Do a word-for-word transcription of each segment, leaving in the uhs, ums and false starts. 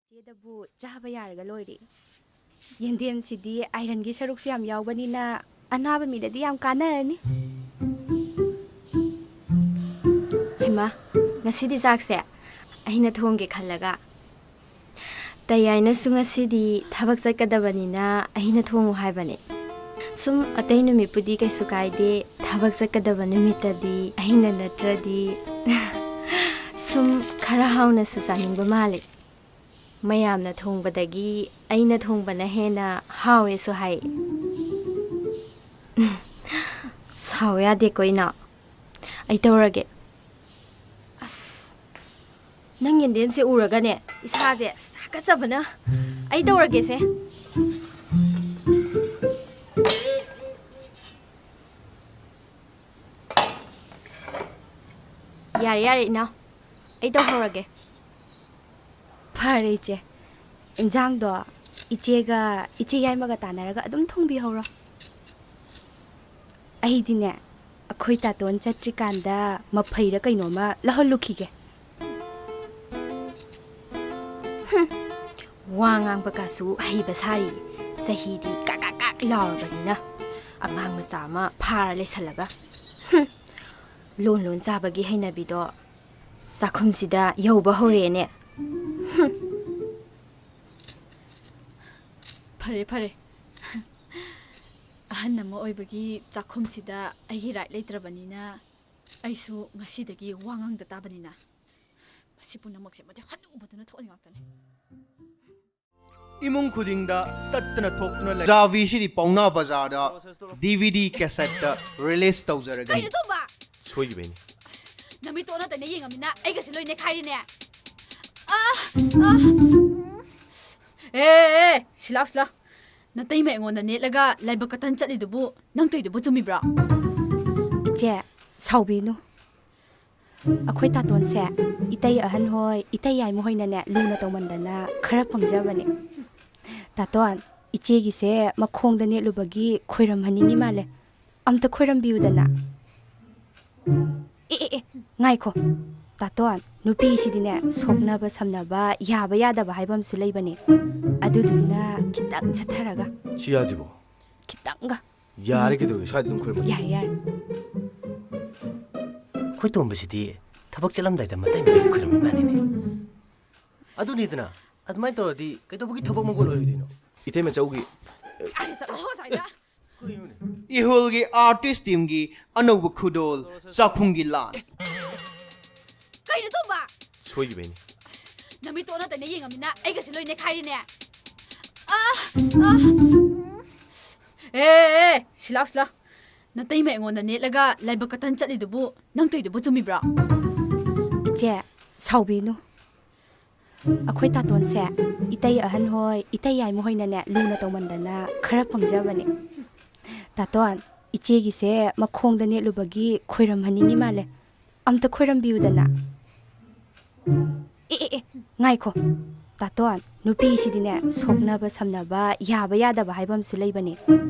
ꯏꯆꯦꯗꯕꯨ ꯆꯥꯕ ꯌꯥꯔꯒ ꯂꯣꯏꯔꯦ꯫ ꯌꯦꯟꯗꯦꯝꯁꯤꯗꯤ ꯑꯥꯏꯔꯟꯒꯤ ꯁꯔꯨꯛꯁꯨ ꯌꯥꯝ ꯌꯥꯎꯕꯅꯤꯅ ꯑꯅꯥꯕ ꯃꯤꯗꯗꯤ ꯌꯥꯝ ꯀꯥꯟꯅꯔꯅꯤ꯫ ꯍꯩꯃꯥ, ꯉꯁꯤꯗꯤ ꯆꯥꯛꯁꯦ ꯑꯩꯅ ꯊꯣꯡꯒꯦ ꯈꯜꯂꯒ꯫ ꯇꯌꯥꯏꯅꯁꯨ ꯉꯁꯤꯗꯤ ꯊꯕꯛ ꯆꯠꯀꯗꯕꯅꯤꯅ ꯑꯩꯅ ꯊꯣꯡꯉꯨ ꯍꯥꯏꯕꯅꯦ꯫ ꯁꯨꯝ ꯑꯇꯩ ꯅꯨꯃꯤꯠꯄꯨꯗꯤ ꯀꯩꯁꯨ ꯀꯥꯏꯗꯦ, ꯊꯕꯛ ꯆꯠꯀꯗꯕ ꯅꯨꯃꯤꯠꯇꯗꯤ ꯑꯩꯅ ꯅꯠꯇ꯭ꯔꯗꯤ ꯁꯨꯝ ꯈꯔ ꯍꯥꯎꯅꯁꯨ ꯆꯥꯅꯤꯡꯕ ꯃꯥꯜꯂꯦ꯫ ꯃꯌꯥꯝꯅ ꯊꯣꯡꯕꯗꯒꯤ ꯑꯩꯅ ꯊꯣꯡꯕꯅ ꯍꯦꯟꯅ ꯍꯥꯎꯋꯦꯁꯨ ꯍꯥꯏ꯫ ꯁꯥꯎ ꯌꯥꯗꯦꯀꯣ, ꯏꯅꯥꯎ꯫ ꯑꯩ ꯇꯧꯔꯒꯦ꯫ ꯑꯁ, ꯅꯪ ꯌꯦꯟꯗꯦꯝꯁꯦ ꯎꯔꯒꯅꯦ, ꯏꯁꯥꯁꯦ ꯑꯁ ꯍꯥꯀꯠꯆꯕꯅ꯫ ꯑꯩ ꯇꯧꯔꯒꯦꯁꯦ꯫ ꯌꯥꯔꯦ, ꯌꯥꯔꯦ, ꯏꯅꯥꯎ꯫ ꯑꯩ ꯇꯧꯍꯧꯔꯒꯦ꯫ ꯐꯔꯦ, ꯏꯆꯦ꯫ ꯏꯟꯖꯥꯡꯗꯣ ꯏꯆꯦꯒ, ꯏꯆꯦ ꯌꯥꯏꯃꯒ ꯇꯥꯟꯅꯔꯒ ꯑꯗꯨꯝ ꯊꯣꯡꯕꯤꯍꯧꯔꯣ꯫ ꯑꯩꯗꯤꯅꯦ, ꯑꯩꯈꯣꯏ ꯇꯥꯇꯣꯟ ꯆꯠꯇ꯭ꯔꯤꯀꯥꯟꯗ ꯃꯐꯩꯔ ꯀꯩꯅꯣꯝꯃ ꯂꯧꯍꯜꯂꯨꯈꯤꯒꯦ꯫ ꯍꯨꯝ, ꯋꯥ ꯉꯥꯡꯕ ꯀꯥꯁꯨ ꯍꯩꯕ ꯁꯥꯔꯤ꯫ ꯆꯍꯤꯗꯤ ꯀꯥꯛ ꯀꯥꯛ ꯀꯥꯛ ꯂꯥꯎꯔꯕꯅꯤꯅ ꯑꯉꯥꯡ ꯃꯆꯥ ꯑꯃ ꯐꯥꯔ ꯂꯩꯁꯜꯂꯒ꯫ ꯍꯨꯝ, ꯂꯣꯟ ꯂꯣꯟ ꯆꯥꯕꯒꯤ ꯍꯩꯅꯕꯤꯗꯣ ꯆꯥꯛꯈꯨꯝꯁꯤꯗ ꯌꯧꯕ ꯍꯧꯔꯛꯑꯦꯅꯦ꯫ ꯍꯨꯝ꯫ ꯐꯔꯦ, ꯐꯔꯦ꯫ ꯑꯍꯟ ꯑꯃ ꯑꯣꯏꯕꯒꯤ ꯆꯥꯛꯈꯨꯝꯁꯤꯗ ꯑꯩꯒꯤ ꯔꯥꯏꯠ ꯂꯩꯇ꯭ꯔꯕꯅꯤꯅ ꯑꯩꯁꯨ ꯉꯁꯤꯗꯒꯤ ꯋꯥ ꯉꯥꯡꯗ ꯇꯥꯕꯅꯤꯅ꯫ ꯃꯁꯤ ꯄꯨꯝꯅꯃꯛꯁꯦ ꯃꯗꯤ ꯍꯅꯨꯕꯗꯨꯅ ꯊꯣꯛꯍꯟꯅꯤꯡꯉꯥꯛꯇꯅꯤ꯫ ꯏꯃꯨꯡ ꯈꯨꯗꯤꯡꯗ ꯇꯠꯇꯅ ꯊꯣꯛꯇꯨꯅ ꯂꯩ꯫ ꯖꯥꯕꯤꯁꯤꯗꯤ ꯄꯥꯎꯅꯥ ꯕꯖꯥꯔꯗ ꯗꯤ ꯚꯤ ꯗꯤ ꯀꯦꯁꯦꯠꯇ ꯔꯤꯂꯤꯁ ꯇꯧꯖꯔꯒꯅꯤ꯫ ꯀꯩꯅꯣ ꯇꯣꯝꯕ? ꯁꯣꯏꯈꯤꯕꯩꯅꯦ꯫ ꯅꯃꯤꯠꯇꯣ ꯑꯣꯟꯅ ꯇꯩꯅ ꯌꯦꯡꯉꯝꯅꯤꯅ ꯑꯩꯒꯁꯦ ꯂꯣꯏ ꯅꯦꯈꯥꯏꯔꯤꯅꯦ꯫ ꯑ, ꯑ꯫ ꯑꯦ, ꯑꯦ, ꯑꯦ, ꯁꯤꯂꯥꯎ, ꯁꯤꯂꯥꯎ꯫ ꯅꯇꯩꯃ ꯑꯩꯉꯣꯟꯗ ꯅꯦꯠꯂꯒ ꯂꯥꯏꯕꯛ ꯀꯇꯟ ꯆꯠꯂꯤꯗꯨꯕꯨ ꯅꯪ ꯇꯧꯏꯗꯨꯕꯨ ꯆꯨꯝꯃꯤꯕ꯭ꯔꯣ? ꯏꯆꯦ, ꯁꯥꯎꯕꯤꯅꯨ꯫ ꯑꯩꯈꯣꯏ ꯇꯥꯇꯣꯟꯁꯦ ꯏꯇꯩ ꯑꯍꯟ ꯍꯣꯏ, ꯏꯇꯩ ꯌꯥꯏꯃ ꯍꯣꯏꯅꯅꯦ ꯂꯨꯅ ꯇꯧꯃꯟꯗꯅ ꯈꯔ ꯄꯪꯖꯕꯅꯦ꯫ ꯇꯥꯇꯣꯟ, ꯏꯆꯦꯒꯤꯁꯦ ꯃꯈꯣꯡꯗ ꯅꯦꯠꯂꯨꯕꯒꯤ ꯈꯣꯏꯔꯝꯍꯟꯅꯤꯡꯉꯤ ꯃꯥꯜꯂꯦ꯫ ꯑꯝꯇ ꯈꯣꯏꯔꯝꯕꯤꯌꯨꯗꯅ꯫ ꯑꯦ, ꯑꯦ, ꯑꯦ, ꯉꯥꯏꯈꯣ꯫ ꯇꯥꯇꯣꯟ, ꯅꯨꯄꯤꯁꯤꯗꯤꯅꯦ, ꯁꯣꯛꯅꯕ ꯁꯝꯅꯕ, ꯌꯥꯕ ꯌꯥꯗꯕ ꯍꯥꯏꯕ ꯑꯃꯁꯨ ꯂꯩꯕꯅꯦ꯫ ꯑꯗꯨꯗꯨꯅ ꯈꯤꯇꯪ ꯆꯠꯊꯔꯒ, ꯁꯤ ꯌꯥꯁꯤꯕꯣ? ꯈꯤꯇꯪꯒ꯫ ꯌꯥꯔꯦ, ꯀꯩꯗꯧꯔꯒꯦ? ꯁ꯭ꯋꯥꯏꯗ ꯑꯗꯨꯝ ꯈꯣꯏꯔꯝꯃꯣ꯫ ꯌꯥꯔꯦ, ꯌꯥꯔꯦ꯫ ꯑꯩꯈꯣꯏ ꯇꯣꯝꯕꯁꯤꯗꯤ ꯊꯕꯛ ꯆꯠꯂꯝꯗꯥꯏꯗ ꯃꯇꯩ ꯃꯇꯩ ꯈꯣꯏꯔꯝꯃꯤ ꯃꯥꯜꯂꯤꯅꯦ꯫ ꯑꯗꯨꯅꯤꯗꯅ, ꯑꯗꯨꯃꯥꯏꯅ ꯇꯧꯔꯗꯤ ꯀꯩꯗꯧꯕꯒꯤ ꯊꯕꯛ ꯃꯪꯒꯣꯜ ꯑꯣꯏꯔꯣꯏꯗꯣꯏꯅꯣ? ꯏꯇꯩꯃ ꯆꯧꯒꯤ꯫ ꯌꯥꯔꯦ, ꯆꯠꯂꯣ ꯑꯁ꯭ꯋꯥꯏꯗ꯫ ꯀꯩꯅꯣꯅꯦ? ꯏꯍꯨꯜꯒꯤ artist teamꯒꯤ ꯑꯅꯧꯕ ꯈꯨꯗꯣꯜ, ꯆꯥꯛꯈꯨꯝꯒꯤ ꯂꯥꯟ꯫ ꯀꯩꯅꯣ ꯇꯣꯝꯕ? ꯁꯣꯏꯈꯤꯕꯩꯅꯦ꯫ ꯅꯃꯤꯠꯇꯣ ꯑꯣꯟꯅ ꯇꯩꯅ ꯌꯦꯡꯉꯝꯅꯤꯅ ꯑꯩꯒꯁꯦ ꯂꯣꯏ ꯅꯦꯈꯥꯏꯔꯦꯅꯦ꯫ ꯑ, ꯑ, ꯎꯝ꯫ ꯑꯦ, ꯑꯦ, ꯑꯦ, ꯁꯤꯂꯥꯎ, ꯁꯤꯂꯥꯎ꯫ ꯅꯇꯩꯃ ꯑꯩꯉꯣꯟꯗ ꯅꯦꯠꯂꯒ ꯂꯥꯏꯕꯛ ꯀꯇꯟ ꯆꯠꯂꯤꯗꯨꯕꯨ ꯅꯪ ꯇꯧꯏꯗꯨꯕꯨ ꯆꯨꯝꯃꯤꯕ꯭ꯔꯣ? ꯏꯆꯦ, ꯁꯥꯎꯕꯤꯅꯨ꯫ ꯑꯩꯈꯣꯏ ꯇꯥꯇꯣꯟꯁꯦ ꯏꯇꯩ ꯑꯍꯟ ꯍꯣꯏ, ꯏꯇꯩ ꯌꯥꯏꯃ ꯍꯣꯏꯅꯅꯦ ꯂꯨꯅ ꯇꯧꯃꯟꯗꯅ ꯈꯔ ꯄꯪꯖꯕꯅꯦ꯫ ꯇꯥꯇꯣꯟ, ꯏꯆꯦꯒꯤꯁꯦ ꯃꯈꯣꯡꯗ ꯅꯦꯠꯂꯨꯕꯒꯤ ꯈꯣꯏꯔꯝꯍꯟꯅꯤꯡꯉꯤ ꯃꯥꯜꯂꯦ꯫ ꯑꯝꯇ ꯈꯣꯏꯔꯝꯕꯤꯌꯨꯗꯅ꯫ ꯑꯦ, ꯑꯦ, ꯑꯦ, ꯉꯥꯏꯈꯣ꯫ ꯇꯥꯇꯣꯟ, ꯅꯨꯄꯤꯁꯤꯗꯤꯅꯦ, ꯁꯣꯛꯅꯕ ꯁꯝꯅꯕ, ꯌꯥꯕ ꯌꯥꯗꯕ ꯍꯥꯏꯕ ꯑꯃꯁꯨ ꯂꯩꯕꯅꯦ꯫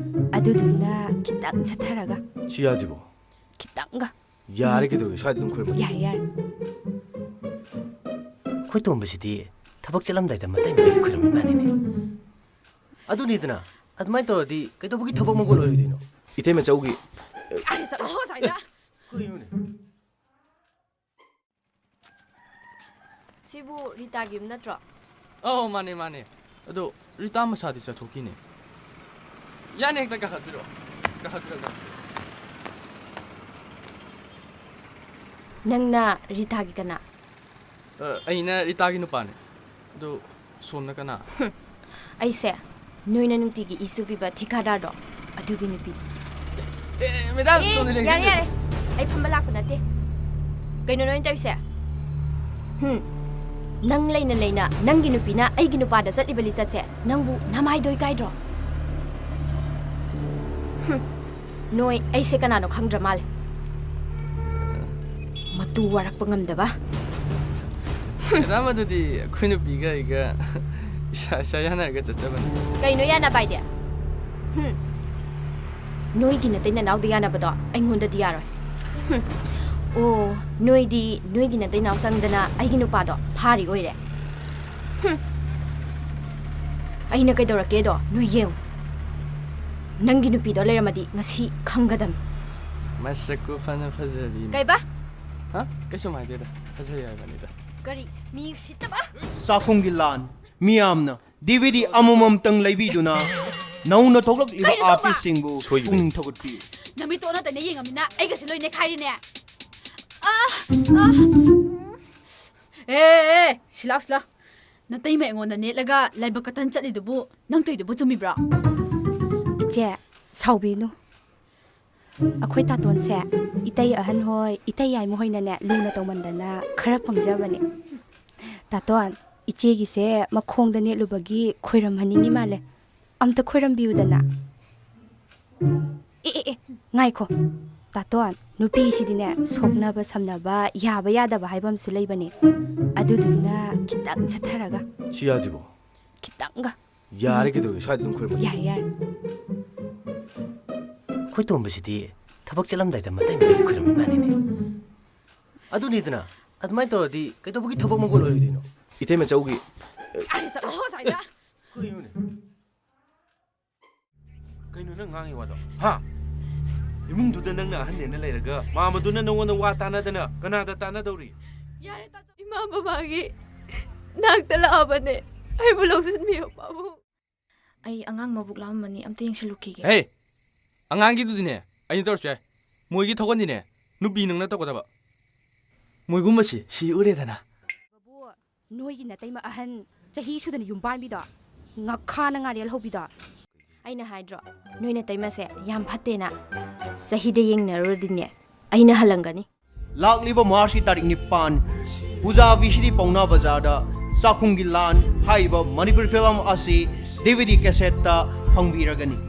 ꯑꯗꯨꯗꯨꯅ ꯈꯤꯇꯪ ꯆꯠꯊꯔꯒ꯫ ꯁꯤ ꯌꯥꯁꯤꯕꯣ? ꯈꯤꯇꯪꯒ꯫ ꯌꯥꯔꯦ, ꯀꯩꯗꯧꯔꯒꯦ? ꯁ꯭ꯋꯥꯏꯗ ꯑꯗꯨꯝ ꯈꯣꯏꯔꯝꯃꯣ꯫ ꯌꯥꯔꯦ, ꯌꯥꯔꯦ꯫ ꯑꯩꯈꯣꯏ ꯇꯣꯝꯕꯁꯤꯗꯤ ꯊꯕꯛ ꯆꯠꯂꯝꯗꯥꯏꯗ ꯃꯇꯩ ꯃꯇꯩ ꯈꯣꯏꯔꯝꯃꯤ ꯃꯥꯜꯂꯤꯅꯦ꯫ ꯑꯗꯨꯅꯤꯗꯅ, ꯑꯗꯨꯃꯥꯏꯅ ꯇꯧꯔꯗꯤ ꯀꯩꯗꯧꯕꯒꯤ ꯊꯕꯛ ꯃꯪꯒꯣꯜ ꯑꯣꯏꯔꯣꯏꯗꯣꯏꯅꯣ? ꯏꯇꯩꯃ ꯆꯧꯒꯤ꯫ ꯌꯥꯔꯦ, ꯆꯠꯂꯣ ꯑꯁ꯭ꯋꯥꯏꯗ꯫ ꯀꯩꯅꯣꯅꯦ? ꯁꯤꯕꯨ ꯔꯤꯇꯥꯒꯤ ꯌꯨꯝ ꯅꯠꯇ꯭ꯔꯣ? ꯑꯧ, ꯃꯥꯅꯦ, ꯃꯥꯅꯦ꯫ ꯑꯗꯣ ꯔꯤꯇꯥ ꯃꯁꯥꯗꯤ ꯆꯠꯊꯣꯛꯈꯤꯅꯦ꯫ ꯌꯥꯅꯤ, ꯍꯦꯛꯇ ꯀꯥꯈꯠꯄꯤꯔꯛꯑꯣ꯫ ꯀꯥꯈꯠꯄꯤꯔꯛꯑꯣ, ꯀꯥꯈꯠꯄꯤꯔꯛꯑꯣ꯫ ꯅꯪꯅ ꯔꯤꯇꯥꯒꯤ ꯀꯅꯥ? ꯑ, ꯑꯩꯅ ꯔꯤꯇꯥꯒꯤ ꯅꯨꯄꯥꯅꯦ꯫ ꯑꯗꯨ ꯁꯣꯝꯅ ꯀꯅꯥ? ꯍꯨꯝ, ꯑꯩꯁꯦ ꯅꯣꯏꯅ ꯅꯨꯡꯇꯤꯒꯤ ꯏ ꯁꯨꯕꯤꯕ ꯊꯤꯀꯥꯗꯥꯔꯗꯣ, ꯑꯗꯨꯒꯤ ꯅꯨꯄꯤ꯫ ꯑꯦ, ꯃꯦꯗꯥꯝ, ꯑꯦ, ꯁꯣꯝꯗ ꯌꯥꯔꯦ, ꯂꯦꯡꯁꯤꯟꯕꯤꯔꯣ꯫ ꯌꯥꯔꯦ꯫ ꯑꯩ ꯐꯝꯕ ꯂꯥꯛꯄ ꯅꯠꯇꯦ꯫ ꯀꯩꯅꯣ ꯅꯣꯏꯅ ꯇꯧꯔꯤꯁꯦ? ꯍꯨꯝ, ꯅꯪ ꯂꯩꯅ ꯂꯩꯅ ꯅꯪꯒꯤ ꯅꯨꯄꯤꯅ ꯑꯩꯒꯤ ꯅꯨꯄꯥꯗ ꯆꯠꯂꯤꯕ ꯂꯤꯆꯠꯁꯦ ꯅꯪꯕꯨ ꯅꯃꯥꯏꯗꯣ ꯏꯀꯥꯏꯗ꯭ꯔꯣ? ꯍꯨꯝ, ꯅꯣꯏ ꯑꯩꯁꯦ ꯀꯅꯥꯅꯣ ꯈꯪꯗ꯭ꯔ ꯃꯥꯜꯂꯦ꯫ ꯃꯇꯨ ꯋꯥꯔꯛꯄ ꯉꯝꯗꯕ꯫ ꯃꯦꯗꯥꯝ, ꯑꯗꯨꯗꯤ ꯑꯩꯈꯣꯏ ꯅꯨꯄꯤꯒ ꯑꯩꯒ ꯏꯁꯥ, ꯏꯁꯥ ꯌꯥꯅꯔꯒ ꯆꯠꯆꯕꯅꯤ꯫ ꯀꯩꯅꯣ ꯌꯥꯅꯕ ꯍꯥꯏꯗꯤ? ꯍꯨꯝ꯫ ꯅꯣꯏꯒꯤ ꯅꯇꯩ ꯅꯅꯥꯎꯗ ꯌꯥꯅꯕꯗꯣ ꯑꯩꯉꯣꯟꯗꯗꯤ ꯌꯥꯔꯣꯏ꯫ ꯍꯨꯝ꯫ ꯑꯣ, ꯅꯣꯏꯗꯤ ꯅꯣꯏꯒꯤ ꯅꯇꯩꯅꯥꯎ ꯆꯪꯗꯅ ꯑꯩꯒꯤ ꯅꯨꯄꯥꯗꯣ ꯐꯥꯔꯤ ꯑꯣꯏꯔꯦ꯫ ꯍꯨꯝ꯫ ꯑꯩꯅ ꯀꯩꯗꯧꯔꯛꯀꯦꯗꯣ ꯅꯣꯏ ꯌꯦꯡꯉꯨ꯫ ꯅꯪꯒꯤ ꯅꯨꯄꯤꯗꯣ ꯂꯩꯔꯝꯃꯗꯤ ꯉꯁꯤ ꯈꯪꯒꯗꯝꯅꯤ꯫ ꯃꯁꯛꯄꯨ ꯐꯅ ꯐꯖꯔꯤꯅꯦ꯫ ꯀꯩꯕ? ꯍꯥ? ꯀꯩꯁꯨꯝ ꯍꯥꯏꯗꯦꯗ꯫ ꯐꯖꯩ ꯍꯥꯏꯕꯅꯤꯗ꯫ ꯀꯔꯤ? ꯃꯤ ꯎꯁꯤꯠꯇꯕ? ꯆꯥꯛꯈꯨꯝꯒꯤ ꯂꯥꯟ꯫ ꯃꯤꯌꯥꯝꯅ ꯗꯤ ꯚꯤ ꯗꯤ ꯑꯃꯃꯝꯇꯪ ꯂꯩꯕꯤꯗꯨꯅ ꯅꯧꯅ ꯊꯣꯛꯂꯛꯂꯤꯕ ꯀꯩꯅꯣ ꯇꯧꯕ? ꯑꯥꯔꯇꯤꯁꯁꯤꯡꯕꯨ ꯁꯣꯏꯕꯅꯤ꯫ ꯄꯨꯛꯅꯤꯡ ꯊꯧꯒꯠꯄꯤꯌꯨ꯫ ꯅꯃꯤꯠꯇꯣ ꯑꯣꯟꯅ ꯇꯩꯅ ꯌꯦꯡꯉꯝꯅꯤꯅ ꯑꯩꯒꯁꯦ ꯂꯣꯏ ꯅꯦꯈꯥꯏꯔꯤꯅꯦ꯫ ꯑꯥ, ꯑꯥ, ꯎꯝ꯫ ꯑꯦ, ꯑꯦ, ꯑꯦ, ꯁꯤꯂꯥꯎ, ꯁꯤꯂꯥꯎ꯫ ꯅꯇꯩꯃ ꯑꯩꯉꯣꯟꯗ ꯅꯦꯠꯂꯒ ꯂꯥꯏꯕꯛ ꯀꯠꯇꯅ ꯆꯠꯂꯤꯗꯨꯕꯨ ꯅꯪ ꯇꯧꯏꯗꯨꯕꯨ ꯆꯨꯝꯃꯤꯕ꯭ꯔꯣ? ꯏꯆꯦ, ꯁꯥꯎꯕꯤꯅꯨ꯫ ꯑꯩꯈꯣꯏ ꯇꯥꯇꯣꯟꯁꯦ ꯏꯇꯩ ꯑꯍꯟ ꯍꯣꯏ, ꯏꯇꯩ ꯌꯥꯏꯃ ꯍꯣꯏꯅꯅꯦ ꯂꯨꯅ ꯇꯧꯃꯟꯗꯅ ꯈꯔ ꯄꯪꯖꯕꯅꯦ꯫ ꯇꯥꯇꯣꯟ, ꯏꯆꯦꯒꯤꯁꯦ ꯃꯈꯣꯡꯗ ꯅꯦꯠꯂꯨꯕꯒꯤ ꯈꯣꯏꯔꯝꯍꯟꯅꯤꯡꯉꯤ ꯃꯥꯜꯂꯦ꯫ ꯑꯝꯇ ꯈꯣꯏꯔꯝꯕꯤꯌꯨꯗꯅ꯫ ꯑꯦ, ꯑꯦ, ꯑꯦ, ꯉꯥꯏꯈꯣ꯫ ꯇꯥꯇꯣꯟ, ꯅꯨꯄꯤꯁꯤꯗꯤꯅꯦ ꯁꯣꯛꯅꯕ ꯁꯝꯅꯕ, ꯌꯥꯕ ꯌꯥꯗꯕ ꯍꯥꯏꯕ ꯑꯃꯁꯨ ꯂꯩꯕꯅꯦ꯫ ꯑꯗꯨꯗꯨꯅ ꯈꯤꯇꯪ ꯆꯠꯊꯔꯒ꯫ ꯁꯤ ꯌꯥꯁꯤꯕꯣ? ꯈꯤꯇꯪꯒ꯫ ꯌꯥꯔꯦ, ꯀꯩꯗꯧꯔꯒꯦ? ꯁ꯭ꯋꯥꯏꯗ ꯑꯗꯨꯝ ꯈꯣꯏꯔꯝꯃꯣ꯫ ꯌꯥꯔꯦ, ꯌꯥꯔꯦ꯫ ꯑꯩꯈꯣꯏ ꯇꯣꯝꯕꯁꯤꯗꯤ ꯊꯕꯛ ꯆꯠꯂꯝꯗꯥꯏꯗ ꯃꯇꯩ ꯃꯇꯩꯒꯤ ꯈꯣꯏꯔꯝꯃꯤ ꯃꯥꯜꯂꯤꯅꯦ꯫ ꯑꯗꯨꯅꯤꯗꯅ, ꯑꯗꯨꯃꯥꯏꯅ ꯇꯧꯔꯗꯤ ꯀꯩꯗꯧꯕꯒꯤ ꯊꯕꯛ ꯃꯪꯒꯣꯜ ꯑꯣꯏꯔꯣꯏꯗꯣꯏꯅꯣ? ꯏꯇꯩ ꯃꯆꯧꯒꯤ ꯌꯥꯔꯦ, ꯆꯠꯂꯣ, ꯉꯁꯥꯏꯗ꯫ ꯀꯩꯅꯣꯅꯦ? ꯀꯩꯅꯣ ꯅꯪ ꯉꯥꯡꯉꯤ ꯋꯥꯗꯣ? ꯍꯥ? ꯏꯃꯨꯡꯗꯨꯗ ꯅꯪꯅ ꯑꯍꯟꯅꯦꯅ ꯂꯩꯔꯒ, ꯃꯥꯃꯗꯨꯅ ꯅꯉꯣꯟꯗ ꯋꯥ ꯇꯥꯅꯗꯅ ꯀꯅꯥꯗ ꯇꯥꯅꯗꯧꯔꯤ? ꯌꯥꯔꯦ, ꯇꯥꯆꯧ꯫ ꯏꯃꯥ ꯕꯕꯥꯒꯤ ꯅꯥꯛꯇ ꯂꯥꯛꯑꯕꯅꯦ꯫ ꯑꯩꯕꯨ ꯂꯧꯁꯤꯟꯕꯤꯌꯨ, ꯄꯥꯕꯨꯡ꯫ ꯑꯩ ꯑꯉꯥꯡ ꯃꯕꯨꯛ ꯂꯥꯝꯃꯝꯃꯅꯤ, ꯑꯝꯇ ꯌꯦꯡꯁꯤꯜꯂꯨꯈꯤꯒꯦ꯫ ꯍꯦ! ꯑꯉꯥꯡꯒꯤꯗꯨꯗꯤꯅꯦ, ꯑꯩꯅ ꯇꯧꯔꯁꯨ ꯌꯥꯏ꯫ ꯃꯣꯏꯒꯤ ꯊꯧꯒꯜꯗꯤꯅꯦ, ꯅꯨꯄꯤ ꯅꯪꯅ ꯇꯧꯒꯗꯕ꯫ ꯃꯣꯏꯒꯨꯝꯕꯁꯤ ꯁꯤ ꯎꯔꯦꯗꯅ꯫ ꯕꯕꯨ, ꯅꯣꯏꯒꯤ ꯅꯇꯩꯃ ꯑꯍꯟ ꯆꯍꯤ ꯁꯨꯗꯅ ꯌꯨꯝ ꯄꯥꯟꯕꯤꯗꯣ, ꯉꯥꯈꯥꯅ ꯉꯥꯔꯦꯜ ꯍꯧꯕꯤꯗꯣ꯫ ꯑꯩꯅ ꯍꯥꯏꯗ꯭ꯔꯣ, ꯅꯣꯏ ꯅꯇꯩꯃꯁꯦ ꯌꯥꯝ ꯐꯠꯇꯦꯅ? ꯆꯍꯤꯗ ꯌꯦꯡꯅꯔꯨꯔꯗꯤꯅꯦ, ꯑꯩꯅ ꯍꯜꯂꯝꯒꯅꯤ꯫ ꯂꯥꯛꯂꯤꯕ ꯃꯥꯔꯆꯀꯤ ꯇꯥꯔꯤꯛ ꯅꯤꯄꯥꯟ, ꯄꯨꯖꯥ ꯚꯤ ꯁꯤ ꯗꯤ ꯄꯥꯎꯅꯥ ꯕꯖꯥꯔꯗ ꯆꯥꯛꯈꯨꯝꯒꯤ ꯂꯥꯟ ꯍꯥꯏꯔꯤꯕ ꯃꯅꯤꯄꯨꯔꯤ ꯐꯤꯂꯝ ꯑꯁꯤ ꯗꯤ ꯚꯤ ꯗꯤ ꯀꯦꯁꯦꯠꯇ ꯐꯪꯕꯤꯔꯒꯅꯤ꯫